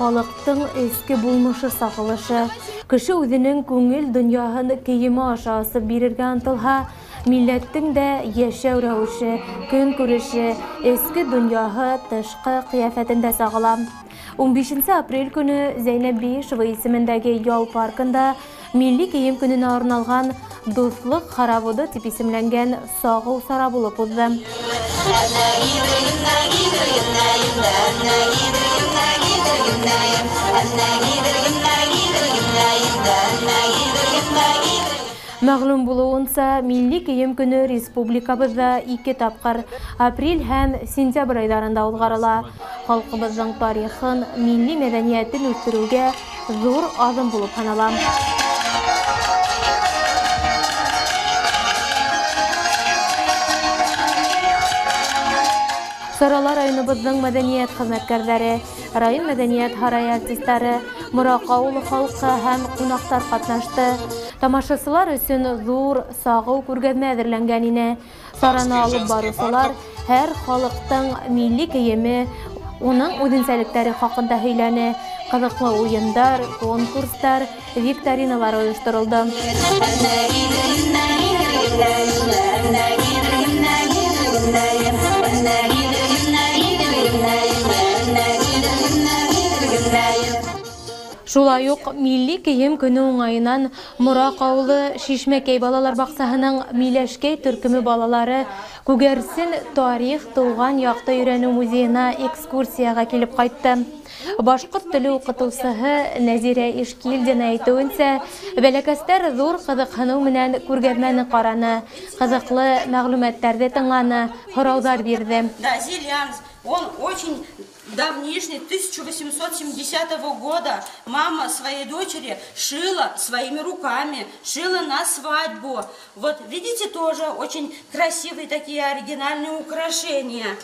халыҡтың эске булмышы сағылышы. Кеше үҙенең күңел донъяһын кейеме аша асып бирергә ынтылһа, милләттең дә йәшәү рәүеше, көнкүреше, эске донъяһы тышҡы ҡиәфәтендә сағыла. 15 апрель көнө Зәйнәб Биишева исемендәге ял паркында милли кейем көнөнә арналған «Дуҫлыҡ хороводы» тип исемләнгән сағыу сара булып уҙҙы. Мәғлүм булыуынса, милли кейем көнө республикабыҙҙа 2 тапҡыр апрель һәм сентябрь айҙарында уҙғарыла. Халҡыбыҙҙың тарихын, милли мәҙәниәтен үҫтереүгә ҙур аҙым булып һанала. Сарала районыбыҙҙың мәҙәниәт хеҙмәткәрҙәре, район мәҙәниәт һарайы артистары, Мораҡ ауылы халҡы һәм ҡунаҡтар ҡатнашты. Тамашасылар өсөн ҙур сағыу күргәҙмә әҙерләнгән ине. Сараны алып барыусылар һәр халыҡтың милли кейеме, уның үҙенсәлектәре хаҡында һөйләне. Ҡыҙыҡлы уйындар, конкурстар, викториналар ойошторолдо. Шулай уҡ милли кейем көнө уңайынан Мораҡ ауылы Шишмәкәй балалар баҡсаһының Миләшкәй төркөмө балалары Күгәрсен тарих тыуған яҡты өйрәнеү музейына экскурсияға килеп ҡайтты. Башҡорт теле уҡытыусыһы Нәзирә Ишкилдина әйтеүенсә, бәләкәстәр ҙур ҡыҙыҡһыныу менән күргәҙмәне ҡараны, ҡыҙыҡлы мәғлүмәттәрҙе тыңланы, һорауҙар бирҙе. Да, Зелянс, он очень давнишний, 1870 года. Мама своей дочери шила своими руками, шила на свадьбу. Вот видите, тоже очень красивые такие оригинальные украшения.